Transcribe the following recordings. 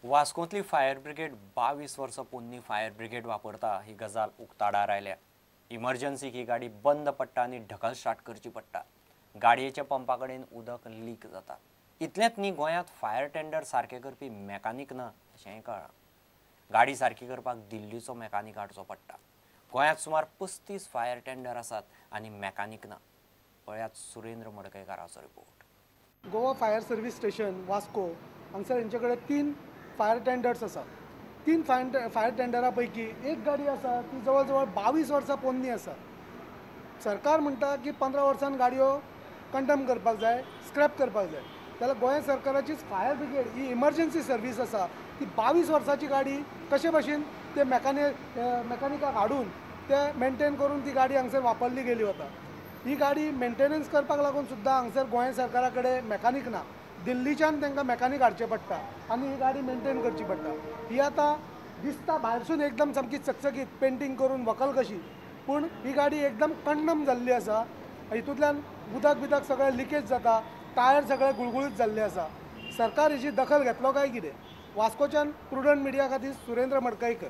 वास्कोंतली fire brigade 22 वर्सां पोन्नी fire brigade वापरता ही गजाल उक्ताडार आयल्या। इमर्जन्सीक ही गाडी बंद पडटा आनी ढकल स्टार्ट करची पडटा। गाडयेच्या पंपा कडेन उदक लीक जाता। इतलेंच न्ही, गोंयांत फायर टेंडर सारकें करपी मेकानीक ना अशेंय कळ्ळां। गाडी सारकी करपाक दिल्लीचो मेकानीक हाडचो पडटा। गोंयांत सुमार 35 फायर टेंडर आसात आनी मेकानीक ना। पळयात Surendra मडकयकाराचो report. Goa fire service station Vasco हांगसर हेंचे कडेन 3 फायर टेंडर्स आसात। 3 फायर टेंडरा पैकी एक गाडी आसा ती जवळ जवळ 22 वर्सां पोन्नी आसा। सरकार म्हणटा की 15 वर्सान गाडयो कंडम करपाक जाय, स्क्रॅप करपाक जाय। जाल्यार गोंय सरकाराचीच फायर ब्रिगेड ही इमर्जन्सी सर्वीस आसा ती 22 वर्साची गाडी कशे भशेन ते मेकानिकाक हाडून ते मेंटेन करून ती गाडी हांगसर वापरली गेली वता। ही गाडी मेंटेनन्स करपाक लागून सुद्दां हांगसर गोंय सरकारा कडेन मेकानीक ना। दिल्लीच्यान तांकां मेकानीक हाडचें पडटा आनी ही गाडी मेंटेन करची पडटा। ही आतां दिसता भायरसून एकदम सामकी चकचकीत पेंटींग करून व्हंकल कशी, पूण ही गाडी एकदम कंडम जाल्ली आसा। हितूंतल्यान उदक बिदक सगळें लिकेज जाता, टायर सगळे गुळगुळीत जाल्ले आसा। सरकार हेची दखल घेतलो काय कितें? वास्कोच्यान प्रुडंट मिडिया खातीर सुरेंद्र मडकयकर।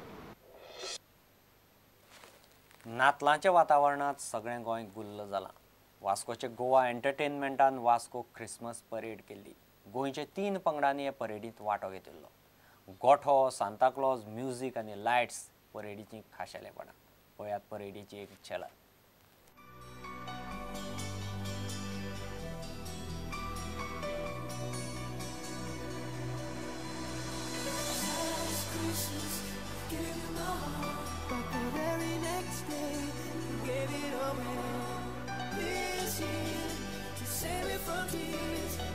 नातलांच्या वातावरणांत सगळें गोंय गुल्ल जालां। वास्कोचे गोवा एंटरटेनमेंटान वास्को क्रिसमस परेड केल्ली। गोंयचे 3 पंगडांनी हे परेडींत वांटो घेतिल्लो। गोठो, सांताक्लॉज, म्युजीक आनी लायट्स परेडीचीं खाशेलेपणां। पळयात परेडीची एक झलक।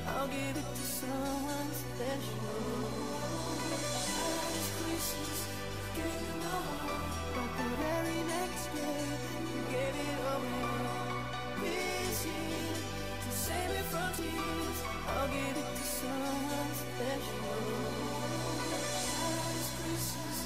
I'll give it to someone special. Last Christmas, gave you my heart, but the very next day, you gave it away. This year, to save me from tears, I'll give it to someone special. Last Christmas.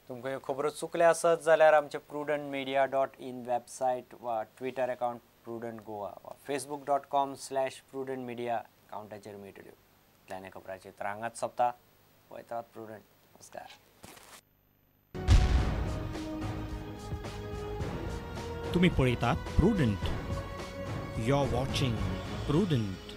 तुमकां ह्यो खबरो चुकल्या आसत जाल्यार आमचे prudentmedia.in website वा Twitter account prudent Goa वा facebook.com/prudentmedia अकाउंटाचेर मेळटल्यो। इतल्यान खबराचेर तर हांगाच सोंपता। पळयतात प्रुडंट। नमस्कार। तुम्ही पळयतात Prudent. You are watching Prudent.